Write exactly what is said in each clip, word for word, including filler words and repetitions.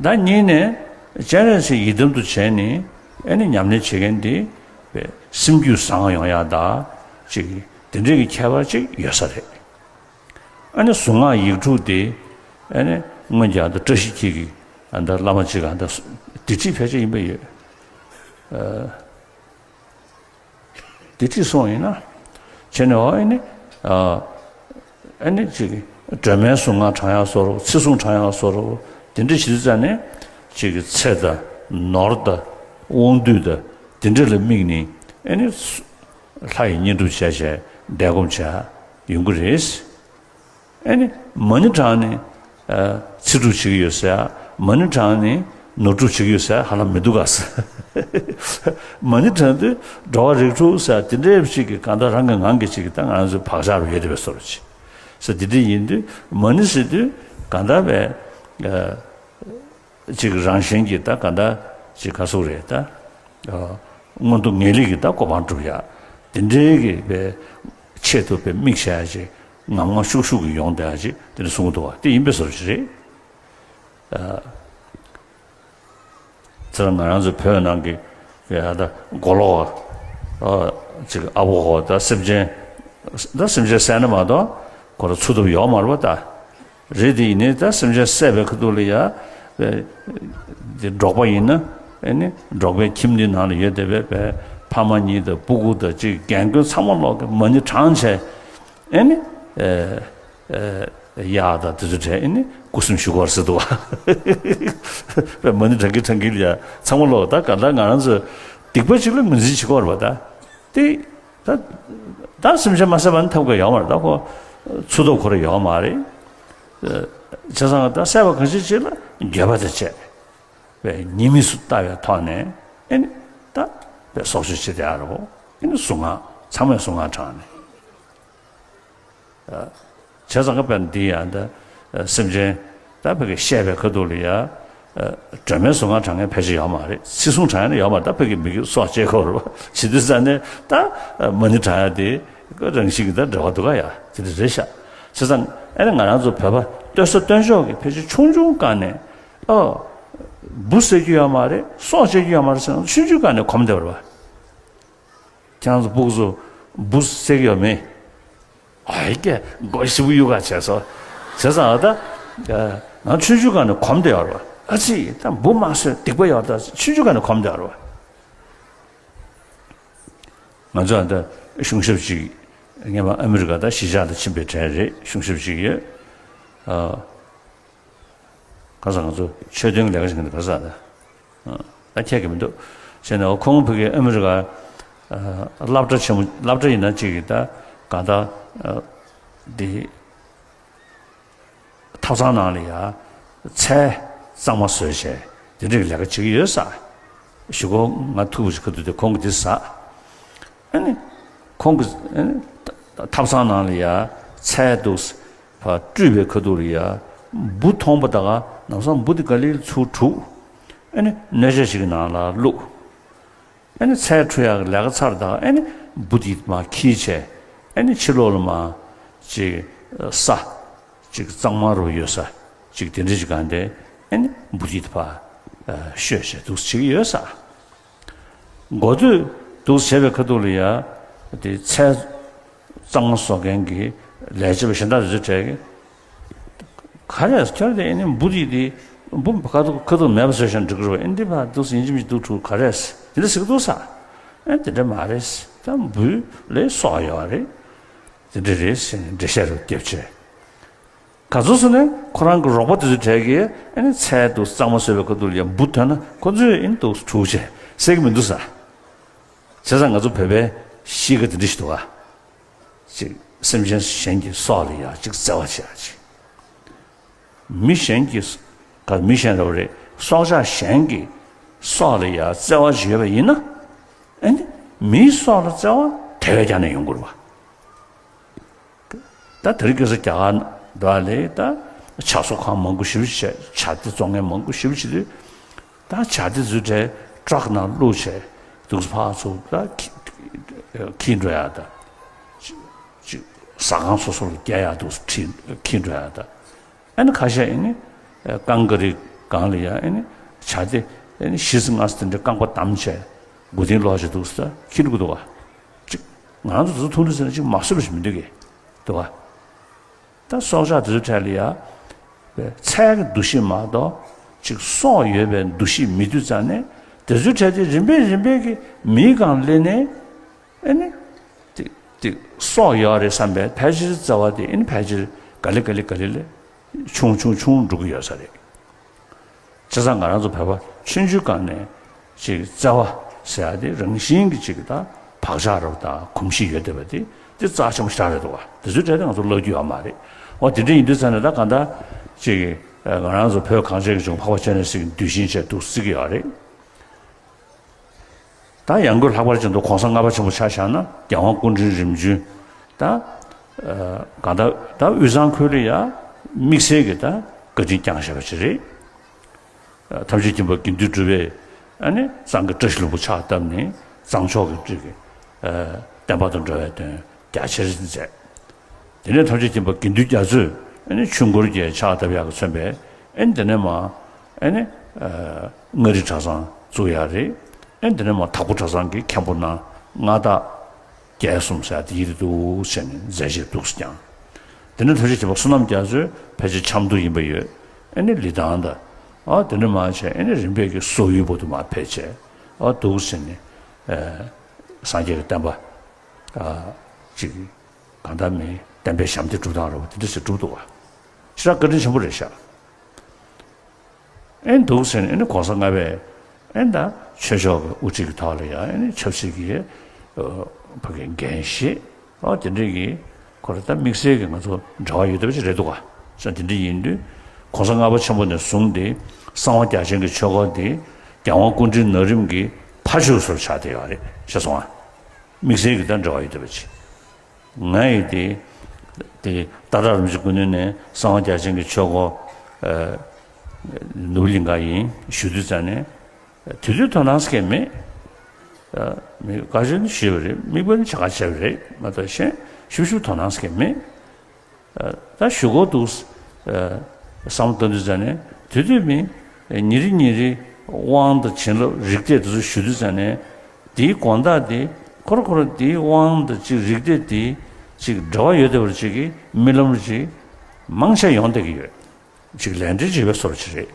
ཟླ་གཉིས་ནས་སྤྱན་རས་གཟིགས་ཡི་དམ་དུ་བྱས་ནས་ཨེ་ནི་ཉམས་ལེན་བྱེད་མཁན་དེ་སེམས་རྒྱུད་བཟང་ཡོང་ཡག་དང་ཅིག་དེ་འདྲའི་གི་ཁྱད་པར་ཅིག་ཡོད་ས་རེད། ཨ་ནི་གཟུངས་སྔགས་ཡིག་དྲུག་དེ་ཨ་ནི་སྔོན་གྱི་ཨ་ད་བཀྲ་ཤིས་འཁྱིལ་གྱི་ཨ་ད་བླ་མ་ཅིག་ཨ་ད་སྡེ་ཁྲིད་ཕལ་ཆེར་ཡིན་པ་ཡོད། སྡེ་ཁྲིད་སོང་ཡིན་ན། བྱས་ནས་ཨ་ནི་ཨ་ནི་ཅིག་སྒྲོལ་མའི་གཟུངས་སྔགས་བགྲང་ཡག་བཟོ་འདྲ་ཚེ་གཟུངས་བགྲང་ཡག་བཟོ་འདྲ་དེ་འདྲ་བྱེད་དུས་ཙ་ནས་ཅིག་ཚེ་དང་ནོར་དང་དབང་སྡུད་དང་དེ་འདྲ་ལ་དམིགས་ནས་ཨ་ནི་ལྷ་ཡི་བསྙེན་སྒྲུབ་བྱས་བྱས་བཟླས་སྒོམ་བྱས་ཡོང་གི་རེད། ཨེ་ནི་མ་ཎི་བགྲངས་ནས་ཨ་ཚེ་སྒྲུབ་བྱེད་ཀྱི་ཡོད་ཟེར། མ་ཎི་བགྲངས་ནས་ནོར་སྒྲུབ་བྱེད་ཀྱི་ཡོད་ཟེར་ཧ་ལམ་མི་འདུག་ག་ཟེར། མ་ཎི་བགྲངས་དུས་འགྲོ་བ་རིགས་དྲུག་ཟེར་དེ་འདྲའི་ཞིག་གི་གང་ལྟར་རང་གི་ངང་གིས་ཅིག་གི་ད་ང་ཚོའི་བག་ཆགས་རུ་ཡོད་བསྡད་པའི་བཟོ་འདྲ་ཅིག་ཟེར། དེ་འདྲ་ཡིན་དུས་མ་ཎི་ཟེར་དུས་གང་ལྟར་བས་ཨ། ཅིག་རང་བཞིན་གྱིས་ད་ག་འདྲ་ཅིག་ག་ཟུག་རེད་ད། ཨ། མངོན་མཐོ་ངེས་ལེགས་ཀྱི་ད་གོ་འཕང་སྒྲུབ་ཡ། དེ་འདྲའི་གི་བའི་ཆེད་དུ་བའི་དམིགས་བྱ་ཡ་ཅིག་ངང་ངམ་ཤུགས་ཤུགས་ཀྱིས་ཡོང་བསྡད་ཡ་ཅིག་དེ་འདྲ་གསུང་གི་འདུག་བ་དེ་ཡིན་པའི་བཟོ་ཅིག་རེད། ཨ། ཚེ་རིང་ང་རང་ཚོ་བོད་ནང་གི་བའི་ཨ་ད་མགོ་ལོག་ཨ་ཅིག་ཨ་བོ་ཧོ་ད་སེམས་ཅན་ད་སེམས་ཅན་བསད་ན་མ་གཏོགས་ཁོ་ར་འཚོ་ཐབས་ཡོད་མ་རེད་བ་ད། རེད་དེ་ཡིན་ནའི་ད་སེམས་ཅན་བསད་པའི་ཁ་ཐུག་ལ་ཡ། དེ་འབྲོག་པ་ཡིན་ན་ཨེ་ནི་འབྲོག་པའི་ཁྱིམ་འདི་ནང་ལ་ཡོད་བསྡད་པའི་བའི་ཕ་མ་གཉིས་དང་སྤུ་གུ་དང་ཅིག་རྒན་རྒོན་ཚང་མ་ལོག་གི་མ་ཎི་བགྲངས་བྱས་ཨེ་ནི་ཨེ་ཨེ་གཡག་དང་དེ་ཚོ་བྲལ་ཨེ་ནི་སྐུ་གསུམ་བཞུགས་པར་ཟེར་འདུག་བ། བའི་མ་ཎི་བགྲང་གིན་བགྲང་གིན་ལ་ཡ་ཚང་མ་ལོག་ད་ག་ད་ང་རང་ཚོ་སྡིག་པ་ཅིག་ལ་ངོས་འཛིན་བྱེད་ཀྱི་ཡོད་རེད་བ་ད། དེ། ད། ད་སེམས་ཅན་མ་བསད་པ་ནི་ཐབས་ཀྱི་ཡོད་མ་རེད་ད་ཁོ། འཚོ་ཐབས་ཁོ་རང་ཡོད་མ་རེད། བྱས་ཙང་ད་བསད་པ་གང་ཞིག་ཅིག་ལ་འགྱོད་པ་དང་བཅས་པའི་ཉེས་དམིགས་སུ་ལྟ་བའི་ཐོག་ནས་ཨེ་ནི་ད་པའི་སྲོག་གཅོད་བྱེད་དེ་ཨ་རོ་ཨེ་ནི་གཟུངས་སྔགས་ཚང་མས་གཟུངས་སྔགས་བགྲངས་ནས། བྱས་ཙང་ཀ་དཔེར་ན་འདི་ཡང་ད་སེམས་ཅན་ད་ཕ་གི་བཤད་པའི་ཁ་ཐུག་ལ་ཡ། སྒྲོལ་མའི་གཟུངས་སྔགས་བགྲང་མཁན་ཕལ་ཆེར་ཡོད་མ་རེད། ཚེ་གཟུངས་བགྲང་ཡ་ནི་ཡོད་མ་རེད། ད་ཕ་གི་མི་གི་སྲོག་བཅད་ཁོ་རུ་བྱེད་དུས་ས་ནས་ད་མ་ཎི་བགྲང་ཡ་དེ་རང་བཞིན་གྱི་ད་འབྲེལ་བ་འདུག་ག་ཡ་དེ་འདྲ་རེད་ཤག་བྱས་ཙང་ཨ་ནི་ང་རང་ཚོ་བོད་པ་སྟོད་ས་སྟོད་ཕྱོགས་ཀྱི་ཕལ་ཆེར་ཆུང་ཆུང་སྒང་ནས་ཨོ་འབུ་བསད་རྒྱུ་ཡོད་མ་རེད། སྲོག་བཅད་རྒྱུ་ཡོད་མ་རེད་ཟེར་ན་ཆུང་ཆུང་སྒང་ནས་གོམས་བསྡད་པ་རེད་བ། ཁྱེད་རང་ཚོ་སྤུ་གུ་ཚོ་འབུ་བསད་ཀྱི་ཡོད་མེད། ཨའི་ཀྱེ་མགོ་ཞིབ་གཡུག་ག་བྱས་སོ། བྱས་ཙང་ཨ་ད། ང་ཆུང་ཆུང་སྒང་ནས་གོམས་བསྡད་ཡོད་རེད་བ། ཨ་ཙི་ད་འབུ་མ་ཟོས་སྡིག་པ་ཡོད་ད་ཆུང་ཆུང་སྒང་ནས་གོམས་བསྡད་ཡོད་རེད་བ། ང་ཚོ་ཨ་ད་གཞུང་ཞབས་ཅིག་སྔོན་མ་ཨ་མི་རི་ཀ་ད་གཞིས་ཆགས་ལ་ཕྱིན་པའི་གྲས་རེད། གཞུང་ཞབས་ཅིག་ཡོད། ཨ། ཁ་སང་ང་ཚོ་ཆོས་དོན་ལས་ཀ་བྱེད་མཁན་དེ་ག་ས་རེད། ད་ཁྱད་ཀྱི་མི་འདུག་བྱས་ནས་ཁོང་ཕ་གི་ཨ་མི་རི་ཀ་སློབ་གྲྭ་ཆེན་མོ་སློབ་གྲྭ་ཡིན་ན་གཅིག་གི་ད་གང་ལྟར་འདི་ཐབ་ཚང་ནང་ལ་ཡ་ཚལ་གཙང་མ་བཟོས་བྱས་དེ་འདྲའི་ལས་ཀ་བྱེད་ཀྱི་ཡོད་ས། གཞུག་གུ་ང་ཐུག་པ་ཞིག་ཁ་ཐུག་དེ་ཁོང་གི་དེ་ཟ། ཨ་ནི། ཁོང་གི་ཨ་ནི། ཐབ་ཚང་ནང་ལ་ཡ་ཚལ་འདུག་ཕར་བཀྲུས་པའི་ཁ་ཐུག་ལ་ཡ་འབུ་མཐོང་པ་ད་ག་ནམ་སང་འབུ་དེ་ག་ལེར་ཚུར་བཀྲུས། ཨ་ནི་སྣོད་ཆས་ཞིག་གི་ནང་ལ་བླུགས། ཨ་ནི་ཚལ་འཁྲུ་ཡག་གི་ལས་ཀ་ཚར་ད་ཨ་ནི་འབུ་དེ་མར་འཁྱེར་བྱས་ཨ་ནི་ཕྱི་ལོགས་ལ་མར་ཅིག་ས་ཅིག་གཙང་མ་རུ་ཡོད་ས་ཅིག་དེ་འདྲ་ཞིག་གང་དེ་ཨ་ནི་འབུ་དེ་ཕར་བཤོས་བྱས་འདུག་བྱེད་ཀྱི་ཡོད་ས། འགོ་སྟོད་འདུག་བྱས་པའི་ཁ་ཐུག་ལ་ཡ། དེ་ཚལ་གཙང་མ་བཟོ་མཁན་གྱི་ལས་བྱེད་པ་གཞན་དག་དེ་ཚོ་གྲས་ཀྱི། ག་རེ་ཁྱོད་དེ་ཨེ་ནི་འབུ་དེ་དེ་འབུ་ཁ་ཐུག་ཁ་ཐུག་མེད་པ་བཟོས་ཤིང་འགྲིག་གི་རེད་པ། ཨེ་འདི་ཕར་འདུག་ཡིན་གཅིག་མིན་གཅིག་འདུག་འཁྲུག་ག་རེ་དེ་འདྲ་ཟེར་གི་འདུག་ས། ཨེ་དེ་འདྲ་མ་རེད། ད་འབུ་ལ་སྲོག་ཡོད་རེད། དེ་འདྲ་རེད་ཟེར་ནས་འགྲེལ་བཤད་རུ་རྒྱབ་བྱས། ག་ཚོད་སོང་ནས་ཁོ་རང་གི་རོགས་པ་དེ་ཚོའི་གྲས་ཀྱིས་ཨ་ནི་ཚལ་དུ་གཙང་མ་བཟོས་པའི་ཁ་ཐུག་ལ་ཡང་འབུ་ཐོན་ན་ཁོ་ཚོས་ཨ་ནི་དུ་གྲུག་བྱས་བསད་ཀྱི་མི་འདུག་ས། བྱས་ཙང་ང་ཚོ་བོད་པའི་གཤིས་ཀ་དེ་འདྲ་ཞིག་འདུག་ག་ཅིག་སེམས་ཅན་གཞན་གྱི་སྲོག་ལ་ཡང་ཅིག་བརྩེ་བ་བྱེད་ཡ་ཅིག་མི་གཞན་གྱི་ག་མི་གཞན་རེད་པ་རེད། སྲོག་ཆགས་གཞན་གྱི་སྲོག་ལ་ཡང་བརྩེ་བ་ཞིག་ཡོད་པ་ཡིན་ན་ཨ་ནི་མིའི་སྲོག་ལ་བརྩེ་བ་དེ་བས་ཀྱང་ནས་ཡོང་དགོས་རེད་པ། ད་དེ་རིང་ཁ་སང་རྒྱ་གར་འདྲ་ལས་ད་ཇ་བཟོ་ཁང་མང་པོ་ཞེ་པོ་ཅིག་བྱས། ཇ་དེ་བཙོང་མཁན་མང་པོ་ཞེ་པོ་ཅིག་འདུག་ད་ཇ་དེ་ཚོའི་གྲས་ཊག་ནང་བླུགས་བྱས་འདུག་ཕར་ཚུར་ད་འཁྱེར་འགྲོ་ཡ་ད། ཅིག་ཟ་ཁང་སོ་སོ་ལ་བསྐྱལ་ཡ་འདུག་འཁྱེར་འགྲོ་ཡ་ད། ཨ་ནི་ཁ་ཤས་ཨ་ནི་ཀང་ཀ་རི་ སྒང་ལ་ཡ་ཨེ་ནི་བྱ་དེ་ཨེ་ནི་བཞི་ཙམ་ལྔ་ཙམ་དེ་འདྲ་རྐང་པ་བསྡམས་བྱས་མགོ་རྟིང་སློག་བྱས་འདུག་ཟེར་ད་ཁྱི་འདྲ་གི་འདུག་བ། ཅིག་ང་རང་ཚོ་དེ་ཚོ་མཐོང་དུས་ཟེར་ན་ཅིག་མ་བཟོད་པ་ཞིག་མི་འདུག་གི་འདུག་བ། ད་སྲོག་ཆགས་དེ་ཚོའི་གྲས་ལ་ཡ་ཚལ་གྱི་འདུ་ཤེས་མ་གཏོགས་ཅིག་སྲོག་ཡོད་པའི་འདུ་ཤེས་མེད་དུས་ཙང་ནས་དེ་ཚོའི་གྲས་དེ་རིམ་པས་རིམ་པས་ཀྱི་མིའི་སྒང་སླེབས་ནས་ཨེ་ནི་ཏིག་ཏིག་སྲོག་ཡོད་རེད་བསམ་པའི་ཕལ་ཆེར་བརྩེ་བ་དེ་ཨེ་ནི་ཕལ་ཆེར་ག་ལེ་ག་ལེ་ག་ལེ་ལས་ཆུང་ཆུང་ཆུང་འགྲོ་གི་ཡོད་ས་རེད། བྱས་ཙང་ང་རང་ཚོ་བོད་པ་ཆུང་ཆུང་སྒང་ནས་ཅིག་བརྩེ་བ་ཟེར་ཡ་དེ་རང་བཞིན་གྱི་ཅིག་ད་བག་ཆགས་རབ་དང་གོམས་གཤིས་ཡོད་བསྡད་པ་དེ་དེ་རྩ་ཆེན་པོ་ཞེ་དྲག་རེད་འདུག་བ། དེ་ཚོའི་གྲས་དེ་ང་ཚོ་བརླག་རྒྱུ་ཡོད་མ་རེད། འོ་དེ་འདྲ་ཡིན་དུས་ཙང་ནས་ད་གང་ལྟར་ཅིག་ང་རང་ཚོ་བོད་གངས་ཅན་གྱི་ལྗོངས་འཕགས་པ་སྤྱན་རས་གཟིགས་ཀྱི་གདུལ་ཞིང་བྱས་འདུག་སྲིད་ཀྱི་ཡོད་རེད། ད་ཡང་སྒོས་ལྷག་པར་ཅན་དུ་གོང་ས་ལྔ་པ་ཆེན་པོ་ཆ་བཞག་ན་རྒྱལ་དབང་སྐུ་ཕྲེང་རིམ་བྱོན་ད་གང་ལྟར་ད་དབུས་གཙང་ཁུལ་ལ་ཡ་དམིགས་བསལ་གྱི་ད་བཀའ་དྲིན་བསྐྱངས་བཞག་པ་ཅིག་རེད། ཐམས་ཅད་མཁྱེན་པ་དགེ་འདུན་གྲུབ་པས་ཨ་ནི་གཙང་གི་བཀྲ་ཤིས་ལྷུན་པོ་ཕྱག་བཏབ་ནས་གཙང་ཕྱོགས་ཀྱི་སྤྲུལ་སྐུ་བསྟན་པ་དང་འབྲེལ་བའི་དོན་རྒྱ་ཆེར་མཛད། དེ་ནས་ཐམས་ཅད་མཁྱེན་པ་དགེ་འདུན་རྒྱ་མཚོས་ཨ་ནི་ཆོས་འཁོར་གྱི་ཕྱག་བཏབ་ཡག་གི་མཚོན་པས་ཨ་ནི་དེ་ནས་མ་ཨ་ནི་མངའ་རིས་གྲྭ་ཚང་བཙུགས་ཡག་རེད། ཨ་ནི་དེ་ནས་མ་དྭགས་པོ་གྲྭ་ཚང་གི་མཁན་པོ་གནང་མངའ་བདག་རྒྱལ་གསུམ་ཟེར་ཡག་དེ་ཡིད་དུ་འདུག་ཟེར་ནས་མཛད་རྗེས་འདུག་སེ་བསྐྱངས། དེ་ནས་ཐམས་ཅད་མཁྱེན་པ་བསོད་ནམས་རྒྱ་མཚོས་ཕལ་ཆེར་ཆབ་མདོ་ཡིན་པ་ཡོད། ཨ་ནི་ལི་ཐང་དང་ཨ་དེ་འདྲ་མ་བྱས་ཨ་ནི་རིམ་པས་ཀྱི་སོག་ཡུལ་བར་དུ་མ་ཕེབས་བྱས་ཨ་འདུག་ཟེར་ནས་ཨ་སངས་རྒྱས་ཀྱི་བསྟན་པ་ཨ་ཅིག་གང་ལྟར་མིན་བསྟན་པའི་ཞབས་འདེགས་སྒྲུབ་སྟངས་རེད་བ། དེ་འདྲ་ཞིག་བསྒྲུབས་འདུག་བ། ཞེ་དྲག་བཀའ་དྲིན་ཆེན་པོ་རེད་ཤག་ཨེ་འདུག་ཟེར་ནས་ཨེ་ནི་གོང་ས་ལྔ་པས་ཨེ་ད་ཆོས་ཕྱོགས་ཀྱི་དབུ་ཁྲིད་ཀྱི་ཐོག་ལ་ཡང་ཨེ་ནི་ཆབ་སྲིད་ཀྱི་ཨ་ཕ་གི་འགན་བཞེས་ཨ་དེ་འདྲ་གི་ཁོ་ར་ད་དམིགས་བསལ་གྱི་ང་ཚོ་འབྲེལ་བ་ཡོད་བསྡད་པ་ཅིག་རེད་འདུག་ག་ས་དེ་འདྲ་ཡིན་དུས་གོང་ས་ལྔ་པ་ཆེན་པོ་ནས་བཟུང་སྟེ་གསང་བ་རྒྱ་ཆེན་གྱི་ཆོས་སྐོར་འདི་རྒྱལ་དབང་སྐུ་ཕྲེང་ན་རིམ་གྱི་ཕ་ཆོས་སུ་ཆགས་བསྡད་ཡོད་རེད་ཤེས་སོང་ཨ། དམིགས་བསལ་གྱི་ད་འབྲེལ་བ་ཡོད་བསྡད་པ་ཅིག་ང་ཡི་དེ་དེ་སྟག་བྲག་རིན་པོ་ཆེ་སྐུ་མདུན་ནས་གསང་བ་རྒྱ་ཆེན་གྱི་ཆོས་སྐོར་ཨ་ནོར་བུ་གླིང་ག་ཡིན་ཞུ་དུས་ཙང་ནས་དེ་དུས་དོ་སྣང་སྐྱེ་མེད། ཨ་མི་དགའ་ཞེན་ཞུས་པ་རེད། མིག་དཔེ་ནི་བྱ་དགའ་བྱས་པ་རེད་མ་གཏོགས་གཞན་ཞུ་ཞུ་དོ་སྣང་སྐྱེ་མེད། ཨ་ད་ཞུ་གོ་འདུག་ཨ་བསམ་བློ་གཏོང་དུས་ཙང་ནས་དེ་དུས་མི་ཉིན་རེ་ཉིན་རེ་དབང་དང་བྱིན་རླབས་རིག་གཏད་དེ་ཚོ་ཞུ་དུས་ཙང་ནས་དེའི་དགོངས་དག་དེ་ཁོ་ར་ཁོ་ར་དེའི་དབང་དང་ཅིག་རིག་གཏད་དེ་ཅིག་འབྲེལ་བ་ཡོད་བསྡད་པ་ཅིག་གི་རྨི་ལམ་ཅིག་མང་ཆེ་ཡོང་བསྡད་ཀྱི་ཡོད། ཅིག་ལས་འབྲེལ་བྱེད་པའི་བཟོ་འདྲ་ཅིག་རེད།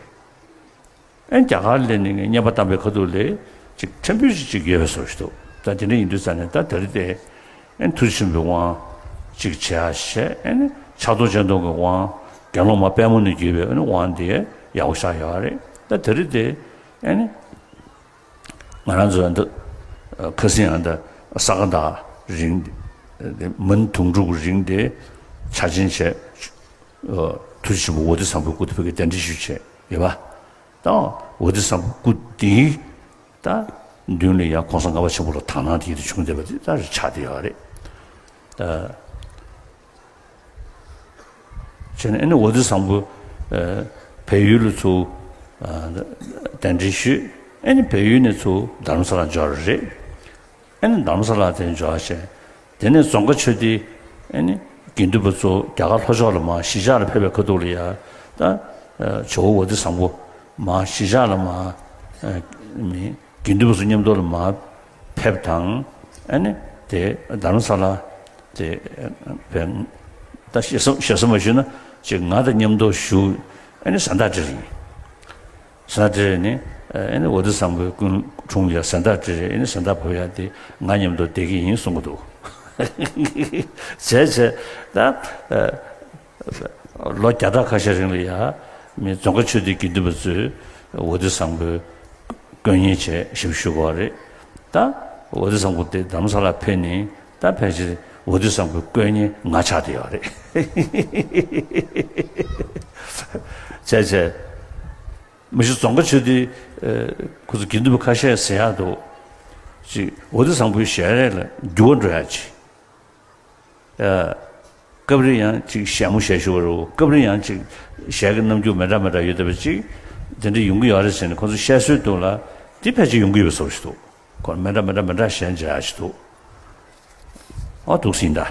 ཨེ་རྒྱ་གར་སླེབས་ནས་ངས་བསྙེན་པ་བཏང་པའི་ཁ་ཐུག་ལ་ཅིག་ཕྲན་བུ་ཞིག་ཅིག་ཡོད་པའི་བཟོ་ཞིག་འདུག་ད་དེ་འདྲ་ཡིན་དུས་ཙང་ནས་ད་དེ་རིང་དེ་ཨེ་མཐུ་ཆེན་པོའི་དབང་ཅིག་བྱེད་ཡ་བྱས་ཨེ་ནི་ཕྱག་རྡོར་སྤྱན་སྟོབས་ཀྱི་དབང་དགེ་སློང་མ་དཔལ་མོ་ནས་བརྒྱུད་པའི་ཨེ་ནི་དབང་དེ་ཡག་པོ་ཤར་ཡོད་རེད། ད་དེ་རིང་དེ་ཨེ་ནི་ང་རང་ཚོ་ཨ་ད་ཁ་སང་ཨ་ད་ས་ག་ཟླ་རིང་དེ་མུན་དུང་དྲུག་རིང་དེ་འཆར་ཅན་བྱས་མཐུ་ཆེན་པོ་ཝ་ཏི་བཟང་པོའི་སྐུ་དེ་ཕ་གི་གདན་འདྲེན་ཞུས་བྱས་ཡོད་པ། ད་ཝ་ཏི་བཟང་པོ་སྐུ་དེའི་ད་མདུན་ལ་ཡང་གོང་ས་ལྔ་པ་ཆེན་པོ་ལ་དག་སྣང་དེ་ཡིད་དུ་བྱུང་བསྡད་པ་དེ་ད་རེ་ཆགས་བསྡད་ཡོད་རེད། ད་བྱས་ནས་ཨ་ནི་ཝ་ཏི་བཟང་པོ་ཨ་བལ་ཡུལ་ལ་ཚུར་ཨ་གདན་འདྲེན་ཞུས། ཨ་ནི་བལ་ཡུལ་ནས་ཚུར་རྡ་རམ་ས་ལ་འབྱོར་བ་རེད། ཨ་ནི་རྡ་རམ་ས་ལ་དེ་འབྱོར་བྱས། དེ་ནས་རྫོང་དཀར་ཆོས་སྡེའི་ཨ་ནི་དགེ་འདུན་པ་ཚོ་རྒྱ་གར་ལྷོ་ཕྱོགས་ལ་མར་གཞིས་ཆགས་ལ་ཕེབས་པའི་ཁ་ཐུག་ལ་ཡ་ད་ཨ་ཇོ་བོ་ཝ་ཏི་བཟང་པོ་མར་གཞིས་ཆགས་ལ་མར་ཨ་མི་དགེ་འདུན་པ་ཚོ་མཉམ་དུ་ལ་མར་ཕེབས་དང་། ཨ་ནི་དེ་རྡ་རམ་ས་ལ་དེ་ཕེབས། ད་ཞེ་ས་ཞེ་ས་མ་ཞུས་ན་ཅིག་ང་དང་མཉམ་དུ་བཞུགས། ཨ་ནི་གཟན་རྟགས་སྤྲད་རེད། གཟན་རྟགས་སྤྲད་རེད་ནི། ཨ་ནི་ཝ་ཏི་བཟང་པོའི་སྐུ་འཁྲུངས་ཡ་གཟན་རྟགས་སྤྲད་རེད། ཨ་ནི་གཟན་རྟགས་ཕབ་ཡ་དེ་ང་མཉམ་དུ་བསྡད་ཀྱི་ཡིན་གསུང་གི་འདུག་བྱས་བྱས་ད་ཨ་ལོ་བརྒྱ་ཕྲག་ཁ་ཤས་རིང་ལ་ཡ་མི་རྫོང་དཀར་ཆོས་སྡེའི་དགེ་འདུན་པ་ཚོས་ཝ་ཏི་བཟང་པོའི་སྐུ་བརྙན་བྱས་ཞབས་ཞུ་དགོས་རེད། ད་ཝ་ཏི་བཟང་པོ་དེ་རྡ་རམ་ས་ལ་ཕེབས་ནས་ད་ཕལ་ཆེར་ཝ་ཏི་བཟང་པོའི་སྐུ་བརྙན་ང་ཆགས་བསྡད་ཡོད་རེད། བྱས་བྱས་མ་གཞི་རྫོང་དཀར་ཆོས་སྡེའི་ཨ་ཁོ་ཚོ་དགེ་འདུན་པ་ཁ་ཤས་ཟེར་ཡག་འདུག་ཅིག་ཝ་ཏི་བཟང་པོའི་ཞལ་རས་ལ་འགྱུར་བ་འགྲོ་ཡག་ཅིག་ཨ་སྐབས་རེ་ཡང་ཅིག་ཞལ་མོ་ཞལ་ཞུ་བ་རེད། སྐབས་རེ་ཡང་ཅིག་ཞལ་གྱི་རྣམ་འགྱུར་མི་འདྲ་མི་འདྲ་ཡོད་བསྡད་པ་ཅིག་དེ་འདྲ་ཡོང་གི་ཡོད་རེད་ཟེར་ནས་ཁོ་ཚོ་བཤད་སྲོལ་འདུག་ལ། དེ་ཕལ་ཆེར་ཡོང་གི་ཡོད་པའི་བཟོ་ཞིག་འདུག་ཁོ་མི་འདྲ་མི་འདྲ་མི་འདྲ་ཞལ་མཇལ་ཡག་ཞིག་འདུག་ཨ་འདུག་སེ་ཡིན་ད།